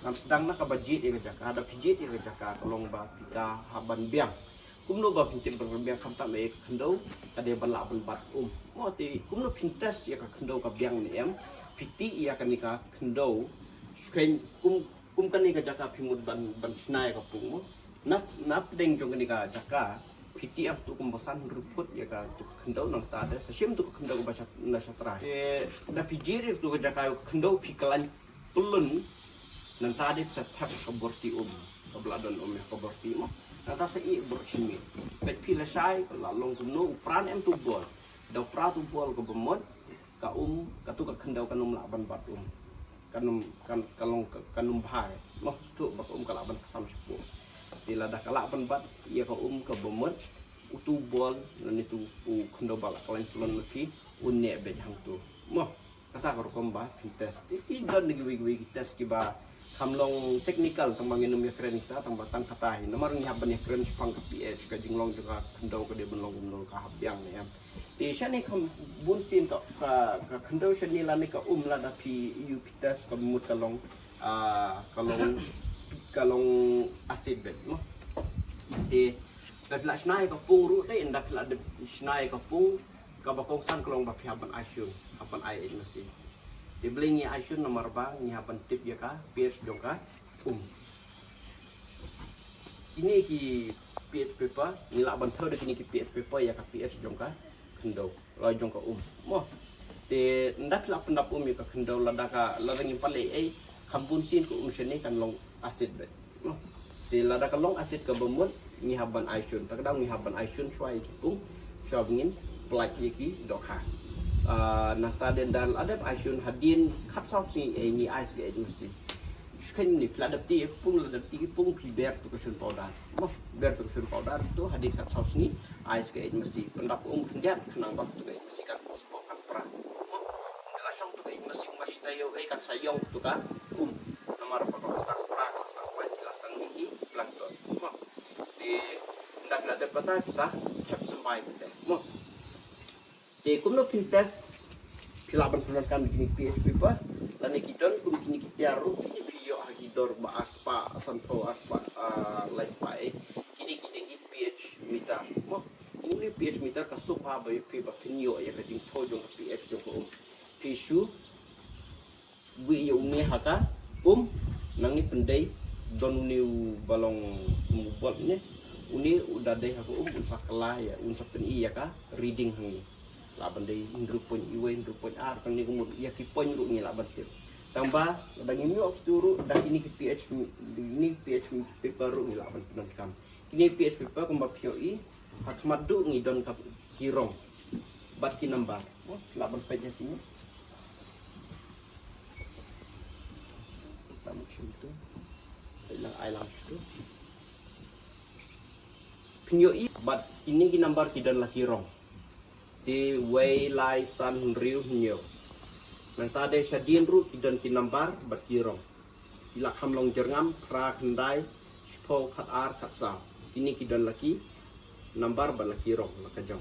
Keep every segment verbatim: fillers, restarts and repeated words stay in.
Ngam sdang na kaba jied ïa ka jaka, da phi jied ïa ka jaka ka long ba phi ka hap ban biang. Kumno ba phin tip ban biang, khamtam ïa ka khyndew ka dei ban lah ban bat um. Mo te kumno phin test ïa ka khyndew ka biang ne em? Phi tih ïa kane ka khyndew, shuh kum kum kane ka jaka phi mut ban ban shna ïa ka pung mo. Nap nap deng jong kane ka jaka phi tih ap tu kumba san hynriew phut ïa ka tu ka khyndew, nangta de sa shim tu ka khyndew ba shat na shatra. Te da phi jied ïa tu ka jaka ka khyndew phi khlaiñ pyllun, nangta de sa thep ka borti um, kaba la don um ïa ka borti mo. Nangta sa ïeh bor shimi. Peit phi lashai ka la long kumno, u pra ne em tu bol. Da u pra tu bol kaba mut, ka um, ka tu ka khyndew kan ym lah ban bat um. Kan ym, kan, ka long ka, kan ym bha. Noh, sdang ba ka um ka lah ban ksam shapoh. Te lada ka lah ban bat ïa ka um kaba mut, u tu bol, lane tu u khyndew ba la khlaiñ pyllun na phi, un neh beit hangtu. Mo, kata ka rukom ba phin test. Te ki don kiwei kiwei ki test kiba kham long technical, tang ba ngin ym ïakren kita, tang ba tang kata hi. Namar ngi hap ban ïakren shaphang ka pH, ka jinglong jong ka khyndew ka dei ban long kumno, ka hap biang ne em. Te shane kham bun sien ka, ka, ka khyndew shane lane ka um lada phi ïoh phi test ka mut ka long, ah, ka long, ka long acid beit mo. Te da phi la shna ïa ka pung ruh te, ynda phi la dep shna ïa ka pung, kaba kongsan ka long ba phi hap ban ai shun, hap ban ai H M C. Te balei ngi ai shun? Namar ba ngi hap ban tip ïa ka pH jong ka um. Kine ki pH paper, ngi lah ban thew da kine ki pH paper ïa ka pH jong ka khyndew, la jong ka um. Mo. Te ynda phi la pyndap um ïa ka khyndew, lada ka, lada ngim pat leh ei, kham bun sien ka um shane kan long acid beit. Mo. Te lada ka long acid kaba mut, ngi hap ban ai shun. Te ka daw ngi hap ban ai shun shuwa ïa ki pung, shuwa ba ngin pynlait ïa ki dohkha. Ah, nangta de ynda la dep ai shun, hadien khatsaw sngi ei, ngi ai sa ka H M C. Shu kheiñ ne, phi la dep tih ïa ka pung, la dep tih ïa ka pung, phi ber tu ka shun powder. Mo, ber tu ka shun powder tu, hadien khatsaw sngi ai sa ka H M C. Pyndap um khyndiat khnang ba tu ka H M C kan spot kan pra. Mo, ynda la shong tu ka H M C, um ba shi taïew ei kan sa ïong tu ka um. Namar ba ka la sdang pra, ka la sdang pra, ki la sdang ne ki plankton. Mo, te ynda phi la dep kata, phi sa thep symbai kata. Mo. Te kumno phin test? Phi lah ban pyndonkam kine ki pH paper lane ki don kum kine ki tiar ruh, kine phi ïoh ha ki dor ba ar spah, sanphew, ar spah, ah, lai spah ei. Kine ki dei ki pH meter. Mo, kine ki pH meter ka suk bha ba ïoh phi ba phin ïoh ïa ka jingthew jong ka pH jong ka um. Phi shu buh ïa une ha ka um, nangne pyndei, don une uba long kum u bulb ne, une u da dei ha ka um, un sa kylla ïa, un sa pyni ïa ka reading hangne. Lah ban dei hynriew point wei, hynriew point ar, tang ne ka mut ïa ki point ruh ngi lah ban tip. Tang ba lada ngim ïoh kito ruh, da kine ki pH, kine ki pH paper ruh ngi lah ban pyndonkam. Kine pH paper kumba phi ïohi, ha khmat duh ngi don ka, ki rong bad ki number. Mo, lah ban peit ïa kine. Tam shu tu. Peit lang, ai lang shu tu. Phin ïohi bad kine ki number ki don la ki rong. Te wei, lai, san, hynriew, hynñiew. Nangta de shadien ruh ki don ki number bad ki rong. Ki la kham long jyrngam, phra, khyndai, shiphew, khatar, khatsaw. Kine ki don la ki number bad la ki rong la ka jong.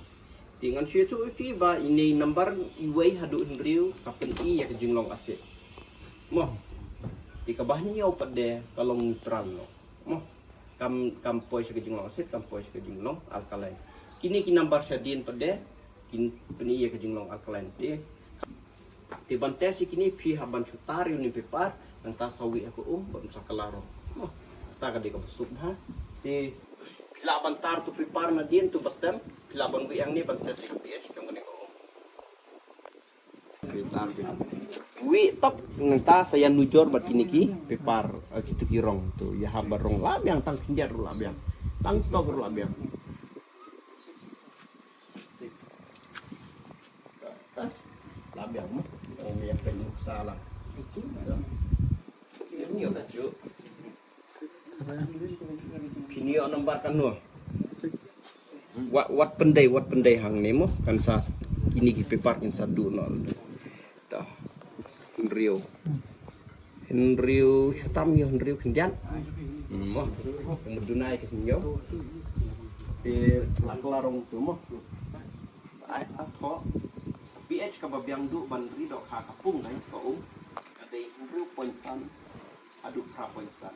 Te ngan shu ïathuh ïa phi ba ine i number iwei haduh hynriew ka pyni ïa ka jinglong acid. Mo. Te kaba hynñiew pat de ka long neutral noh. Mo. Kam, kam poi sha ka jinglong acid, kam poi sha ka jinglong alkaline. Kine ki number shadien pat de kin pyni ïa ka jinglong alkaline. Te, te ban test ïa kine phi hap ban shu tar ïa une u paper, nangta sa wieh ha ka um bad sa kylla ruh. Mo, kata ka dei kaba suk bha. Te phi lah ban tar tu paper nadien tu ba stem, phi lah ban wieh hangne ban test ïa ka pH jong kane ka um. Wieh top, nangta sa ïa nujor bad kine ki paper, eh, kito ki rong tu, ïa hap ban rong la biang, tang khyndiat ruh la biang. Tang tok ruh la biang. La biang mo. Ïa pynsa la. Phin ïoh number kano? Wat, wat pyndei, wat pyndei hangne mo. Kan sa, kine ki paper kan sa duh noh. Ta. Hynriew. Hynriew, shu tam ïoh hynriew khyndiat. Mo. Kum duna ïa ka hynñiew. Te la kylla rong tu mo. Ai, a tho. pH kaba biang duh ban ri dohkha ka pung, ai, ka um. Ka dei hynriew point san. Haduh phra point san.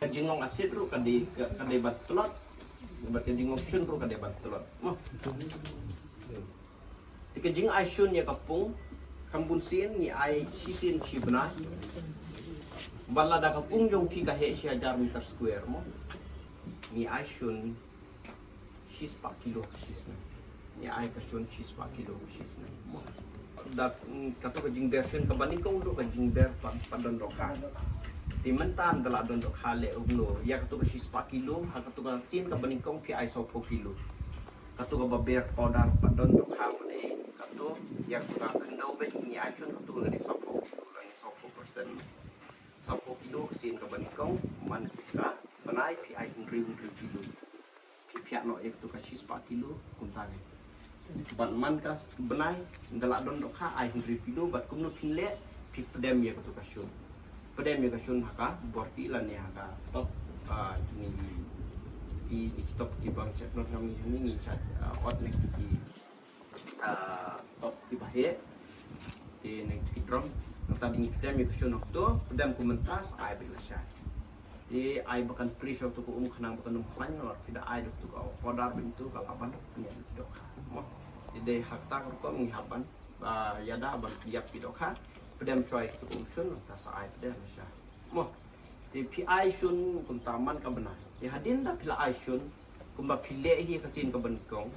Ka jingong acid ruh ka dei, ka, ka dei ban tlot. Bad ka jingong shun ruh ka dei ban tlot. Mo. Te ka jingai shun ïa ka pung, kam bun sien, ngi ai shisien shi bnai. Bad lada ka pung jong phi ka heh shi hajar meter square mo, ngi ai shun shispah kilo ka shisneng. Ngi ai ka shun shispah kilo ka shisneng mo. Da, mm, kato ka jingber shun kaba nyngkong ruh ka jingber pat, pat don dohkha. Te mynta ynda la don dohkha leh kumno, ïa kato ka shispah kilo, ha kato ka sien kaba nyngkong phi ai sawphew kilo. Kato kaba ber powder pat don dohkha, mane kato ïa kato ka khyndew beit ngi ai shun, kato ka dei sawphew kilo, ka dei sawphew percent. Sawphew kilo ka sien kaba nyngkong, man ka bnai phi ai hynriew hynriew kilo. Phi phiah noh ïa kato ka shispah kilo kumta ne. Bad man ka bnai ynda la don dohkha ai hynriew kilo, bad kumno phin leh, phi pdem ïa kato ka shun. Pdem ïa ka shun ha ka bor ti lane ha ka top, ah, kine ki, ki, ki top kiba ngi shah, ngi, ngi shah, ah, ot ne ki, ah, top kiba heh. Te ne ki drum. Nangta ngi pdem ïa ka shun hangto, pdem kumta sa ai beit lashai. Te ai ba kan fresh ïa kato ka um khnang ba kan ym khlaiñ, namar phi da ai da kato ka powder beit to ka lah ban pynïap ki dohkha. Mo. Te dei ha kata ka rukom ngi hap ban, ah, ïada ban ïap ki dohkha. Pdem shuwa ïa kato ka um shun, nangta sa ai pdem lashai. Mo. Te phi ai shun kumta man ka bnai. Te hadien da phi la ai shun, kumba phi leh hi ka sien kaba nyngkong,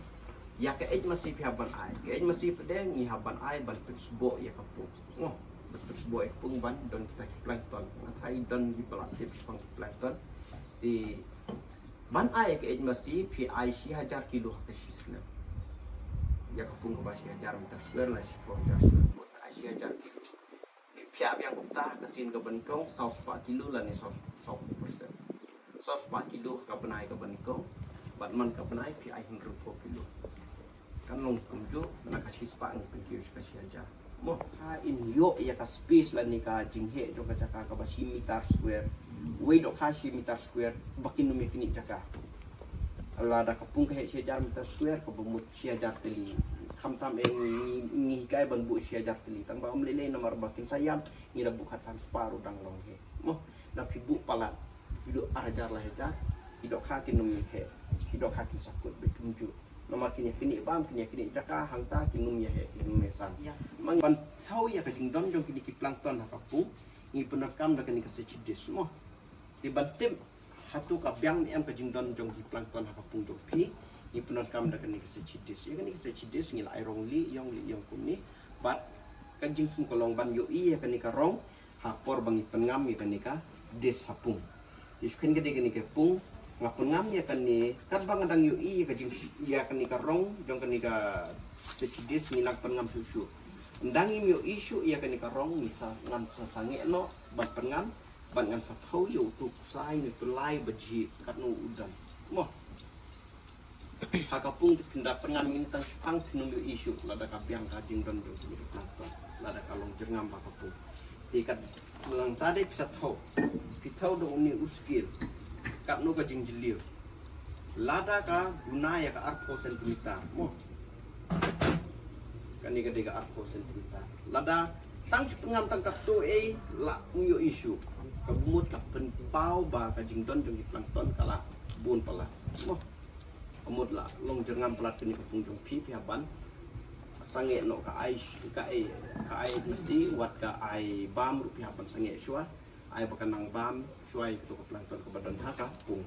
ïa ka H M C phi hap ban ai. Ka H M C pat de ngi hap ban ai ban pynsboh ïa ka pung. Mo, ban pynsboh ïa ka pung ban don kita ki plankton. Nga tharai don kiba la tip shaphang ki plankton. Te ban ai ka H M C phi ai shi hajar kilo ha ka shisneng. Ïa ka pung kaba shi hajar meter square lane shiphew hajar square foot, ai shi hajar kilo. Phi phiah biang kumta ha ka sien kaba nyngkong, saw spah kilo lane saw, saw percent. Saw spah kilo ha ka bnai kaba nyngkong, bad man ka bnai phi ai hynriewphew kilo. Kan long kumjuh, na ka shispah ngi pynkiew sha ka shi hajar. Mo, ha in ïoh ïa ka space lane ka jingheh jong ka jaka kaba shi meter square. Wei dohkha shi meter square, ba kin ym ïa knieh jaka. Lada ka pung ka heh shi hajar meter square, kaba mut shi hajar tylli. Khamtam eh ngi, ngi, ngi hikai ban buh shi hajar tylli. Tang ba ym lei lei namar ba kin sa ïam, ngi da buh khatsan spah ruh dang long hi. Mo, da phi buh palat. Phi buh ar hajar lai hajar. Ki dohkha kin ym ïa heh. Ki dohkha kin sa kut beit kumjuh. Namar kin ïa knieh bam, kin ïa knieh jaka, hangta kin ym ïa heh, kin ym ïa san. Ïa. Mang ban thaw ïa ka jingdon jong kine ki plankton ha ka pung. Ngi pyndonkam da kane ka Sechides mo. Te ban tip hato ka biang ne em ka jingdon jong ki plankton ha ka pung jong phi. Ngi pyndonkam da kane ka Sechides. Ïa kane ka Sechides ngi la ai rong lieh ïong lieh ïong kumne. Bad ka jingthmu ka long ban ïohi ïa kane ka rong ha por ba ngi pynngam ïa kane ka dis ha pung. Te shu kane ka dei kane ka pung nga pynngam ïa kane katba nga dang ïohi ïa ka jing, ïa kane ka rong jong kane ka Sechides ngi nang pynngam shuh shuh. Ynda ngim ïohi shuh ïa kane ka rong ngi sa, ngan sa sangeh noh ban pynngam. Bad ngan sa thaw ïa uto u ksai ne uto u lai ba jhieh katno u don. Mo. Ha ka pung te phin da pynngam ïa kane tang shiphang phin ym ïohi shuh lada ka biang ka jingdon jong kine ki plankton. Lada ka long jyrngam ha ka pung. Te katba nangta de phi sa thaw. Phi thaw da une u scale. Katno ka jingjylliew. Lada ka duna ïa ka arphew centimeter. Mo. Kane ka dei ka arphew centimeter. Lada tang shu pynngam tang katto ei la ym ïohi shuh. Kaba mut ka pynpaw ba ka jingdon jong ki plankton ka la bun palat. Mo. Ka mut la long jyrngam palat kane ka pung jong phi, phi hap ban sangeh noh ka ai, ka ai, ka ai masi wat ka ai bam ruh phi hap ban sangeh shuwa. Ai ba ka nang bam shuwa ïa kato ka plankton kaba don ha ka pung.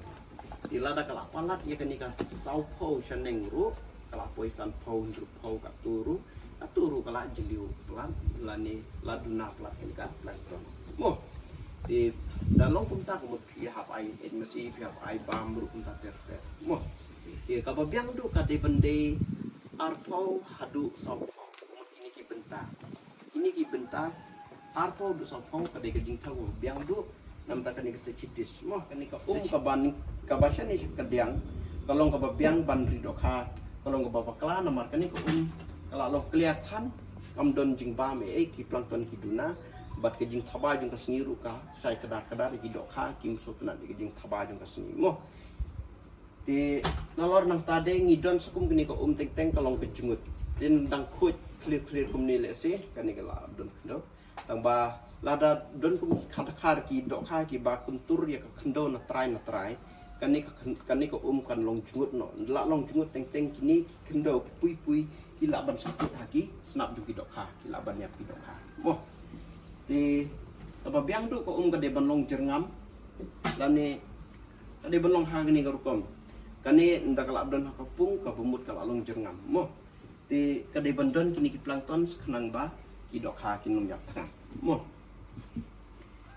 Te lada ka la palat ïa kane ka sawphew shaneng ruh, ka la poi sanphew, hynriewphew, katto ruh, katto ruh ka la jylliew palat lane la duna palat kane ka plankton. Mo. Te da long kumta ka mut phi hap ai masi, phi hap ai bam ruh kumta ter ter. Mo. Te kaba biang duh ka dei ban dei arphew haduh sawphew. Ka mut kine ki bynta. Kine ki bynta arphew haduh sawphew ka dei ka jingthaw kaba biang duh. Namar kane ka Sechides mo, kane ka um kaba ni, kaba shane sha kadiang, ka long kaba biang ban ri dohkha, ka long kaba bakla namar kane ka um ka la long clear than, kam don jingbam ei ei, ki plankton ki duna, bad ka jingthaba jong ka sngi ruh ka shai kdar kdar, ki dohkha kim sngewtynnat ïa ka jingthaba jong ka sngi mo. Te nalor nangta de ngi don sa kum kane ka um teng teng ka long ka jngut. Te dang khuid khlieh khlieh kumne lehse kane ka la don khyndew. Tang ba Lada don kum ki kha da kha ki dohkha kiba kyntur ïa ka khyndew na trai na trai, kane ka khyn-, kane ka um kan long jngut noh. La long jngut teng teng kine ki khyndew ki pui pui ki lah ban sngewthuh ha ki snap jong ki dohkha, ki lah ban ïap ki dohkha. Mo. Te kaba biang duh ka um ka dei ban long jyrngam lane ka dei ban long ha kane ka rukom. Kane ynda ka lah don ha ka pung, kaba mut ka lah long jyrngam. Mo. Te ka dei ban don kine ki plankton khnang ba ki dohkha kin ym ïap thngan. Mo.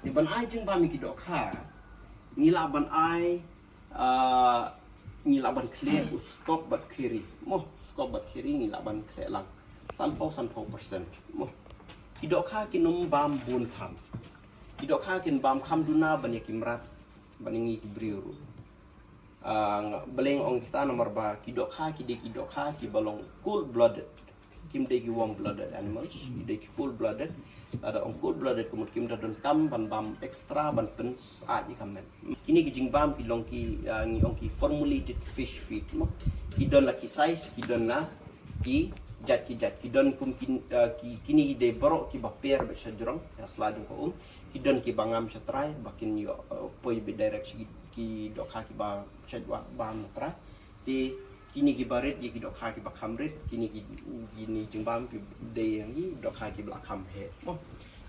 Te ban ai jingbam ïa ki dohkha, ngi lah ban ai, ah, ngi lah ban khleh u skop bad kheri. Mo, skop bad kheri ngi lah ban khleh lang. Sanphew, sanphew percent. Mo. Ki dohkha kin ym bam bun tham. Ki dohkha kin bam kham duna ban ïa ki mrad, ban ïa ngi ki briew ruh. Ah, nga, balei nga ong kita namar ba ki dohkha ki dei ki dohkha kiba long cold blooded. Kim dei ki warm blooded animals, ki dei ki cold blooded. Lada ong cold blooded ka mut kim da donkam ban bam extra ban pynsyaid ïa ka met. Kine ki jingbam ki long ki, ah, ngi ong ki formulated fish feed mo. Ki don la ki size, ki don la ki jait ki jait, ki don kum kin, ah, ki, kine ki dei baroh kiba per bad sha jrong, ïa sla jong ka um. Ki don kiba ngam sha trai, ba kin ïoh, eh, poi beit direct sha ki, ki dohkha kiba shait wad bam na trai. Te kine kiba rit ïa ki dohkha kiba kham rit, kine ki, kine jingbam ki dei ïa ki dohkha kiba la kham heh. Mo.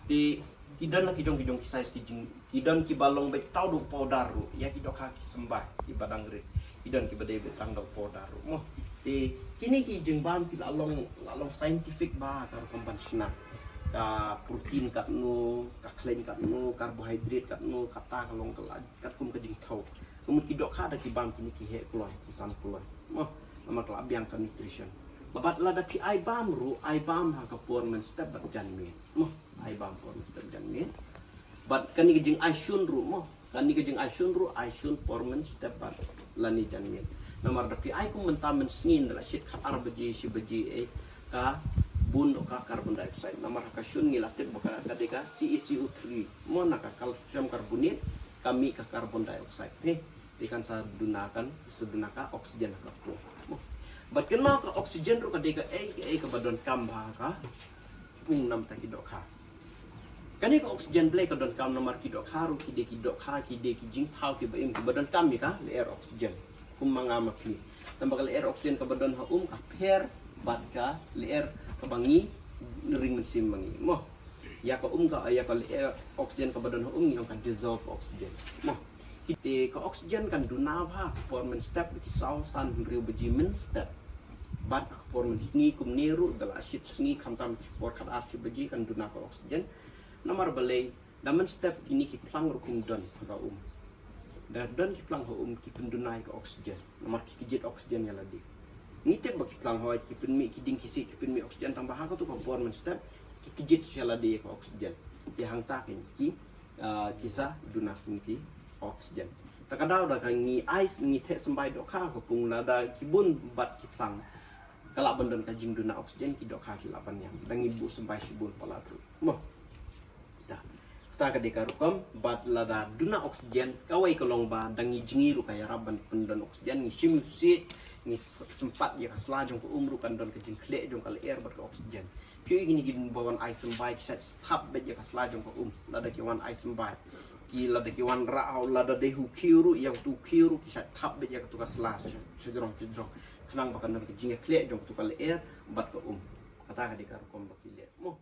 Te ki don la ki jong ki jong ki size ki jing, ki don kiba long beit tang da u powder ruh, ïa ki dohkha ki symbai kiba dang rit. Ki don kiba dei beit tang da u powder ruh. Mo. Te kine ki jingbam ki la long, la long scientific ba ka rukom ban shna. Ka protein katno, ka khleiñ katno, carbohydrate katno, kata ka long ka la katkum ka jingthaw. Ka mut ki dohkha da ki bam kine ki heh kloi, ki san kloi. Mo, namar ka la biang ka nutrition. Bad lada ki ai bam ruh, ai bam ha ka por mynstep bad janmiet. Mo, ai bam por mynstep janmiet. Bad kane ka jingai shun ruh mo. Kane ka jingai shun ruh, ai shun por mynstep bad lane janmiet. Namar da phi ai kum mynta mynsngi ynda la shit khatar baje, shi baje eh, ka bun doh ka carbon dioxide. Namar ha ka shun ngi la tip ba ka, ka dei ka C A C O three. Mo na ka calcium carbonate, ka mih ka carbon dioxide. He, dei kan sa duna kan, sa duna ka oxygen ha ka pung. Mo. Bad kynmaw ka oxygen ruh ka dei kaei kaei kaba donkam bha ha ka pung namar ki dohkha. Kane ka oxygen balei ka donkam namar ki dohkha ruh ki dei ki dohkha ki dei ki jingthaw kiba im kiba donkam ïa ka lyer oxygen. Kum ma nga ma phi. Tangba ka lyer oxygen kaba don ha um ka pher bad ka lyer kaba ngi ring mynsiem ma ngi. Mo. Ïa ka um ka, ïa ka lyer oxygen kaba don ha um ngi ong ka dissolved oxygen. Mo. Ki te ka oxygen kan duna bha por mynstep ki saw san hynriew baje mynstep. Bad por mynsngi kumne ruh da la shit sngi khamtam por khatar shi baje kan duna ka oxygen. Namar balei da mynstep kine ki phlang ruh kin don ha ka um. Da don ki phlang ha um ki pynduna ïa ka oxygen. Namar ki kjit oxygen ïa lade. Ngi tip ba ki phlang hawai ki pynmih ki dieng ki siej ki pynmih oxygen tangba ha kato ka por mynstep ki kjit sha lade ïa ka oxygen. Te hangta ki, ki, ah, ki sa duna kine ki oxygen. Ta ka daw da ka ngi ai ngi theh symbai dohkha ha ka pung lada ki bun bad ki phlang. Ka lah ban don ka jingduna oxygen ki dohkha ki lah ban ïam. Da ngi buh symbai shibun palat ruh. Mo. Da. Kata ka dei ka rukom bad lada duna oxygen kawei ka long ba da ngi jngi ruh ka ïarap ban pyndon oxygen ngi shim u siej ngi s-, sympat ïa ka sla jong ka um ruh kan don ka jingkhleh jong ka lyer bad ka oxygen. Phi ïohi kine ki ba wan ai symbai ki shait thap beit ïa ka sla jong ka um lada ki wan ai symbai. Ki lada ki wan rah lada dei u khiew ruh ïa u khiew ruh ki shait thap beit ïa katu ka sla sha, sha jrong sha jrong. Khnang ba kan don ka jingkhleh jong katu ka lyer bad ka um. Kata ka dei ka rukom ba ki leh. Mo.